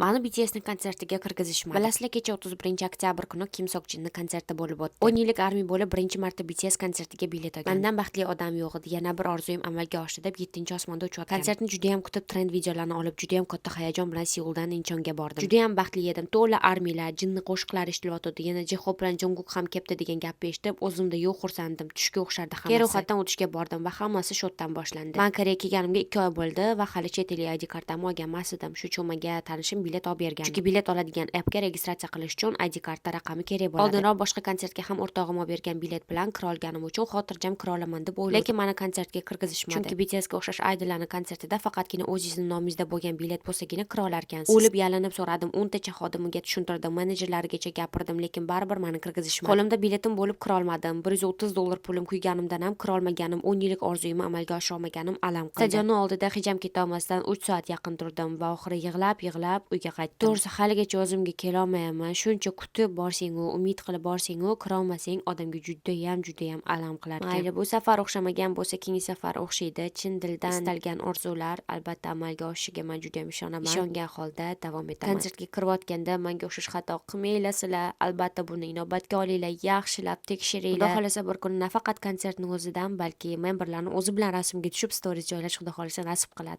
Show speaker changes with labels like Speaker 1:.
Speaker 1: Mani BTSni konsertiga kirgizishmadi. Bilasizlar, kecha 31 oktyabr kuni Kim Sok Jinni konserti bo'lib o'tdi. 10 yillik ARMY bo'lib, birinchi marta BTS konsertiga bilet olgan. Mandan baxtli odam yo'q edi. Yana bir orzuyim amalga oshdi deb 7-osmonda uchayotgan. Konsertni juda ham kutib, trend videolarni olib, juda ham katta hayajon bilan Seuldan Inchonga bordim. Juda ham baxtli edim. To'la armiylar, Jinni qo'shiqlari eshitilyotdi. Yana J-Hope bilan Jungkook ham kelibdi degan gapni eshitib, o'zimda yo'q xursanddim. Tushga o'xshardi hammasi. Keyin ro'yxatdan o'tishga bordim va hammasi shotdan boshlandi. Man Koreyaga kelganimga 2 oy bo'ldi va hali chet el ID kartamni olgan emas edim. Shu uchun menga tanishim bilet olib bergan. Chunki bilet oladigan appga registratsiya qilish uchun ID karta raqami kerak bo'ladi. Oldinroq boshqa konsertga ham o'rtog'im olib bergan bilet bilan kira olganim uchun xotirjam kira olaman deb o'yladim. Lekin meni konsertga kirgizishmadi. Chunki BTSga o'xshash idollarning konsertida faqatgina o'zingizni nomingizda bo'lgan bilet bo'lsagina kira olarkansiz. O'lib yalinib so'radim, 10 tacha xodimiga tushuntirdim, menejerlarigacha gapirdim, lekin baribir meni kirgizishmadi. Qo'limda biletim bo'lib kira olmadim. 130 dollar pulim kuyganimdan ham kira olmaganim, 10 yillik orzuyimni amalga oshira olmaganim alam qildi. Stadionni oldida hech ham ketolmasdan 3 soat yaqin turdim va oxiri yig'lab-yig'lab uyga qaytdim. To'g'risi, haligacha o'zimga kelolmayapman. Shuncha kutib borsang-u, umid qilib borsang-u, kirolmasang odamga judayam, judayam alam qilar ekan. Mayli, bu safar o'xshamagan bo'lsa, keyingi safar o'xshaydi. Chin dildan istalgan orzular albatta amalga oshishiga men judayam ishonaman. Ishongan holda davom etaman. Konsertga kirayotganda menga o'xshash xato qilmanglar sizlar. Albatta buni inobatga olinglar, yaxshilab tekshiringlar. Xudo xolasa, bir kuni nafaqat konsertning o'zidan, balki memberlarning o'zi bilan rasmga tushib, stories joylash, Xudo xolasa, nasib qiladi.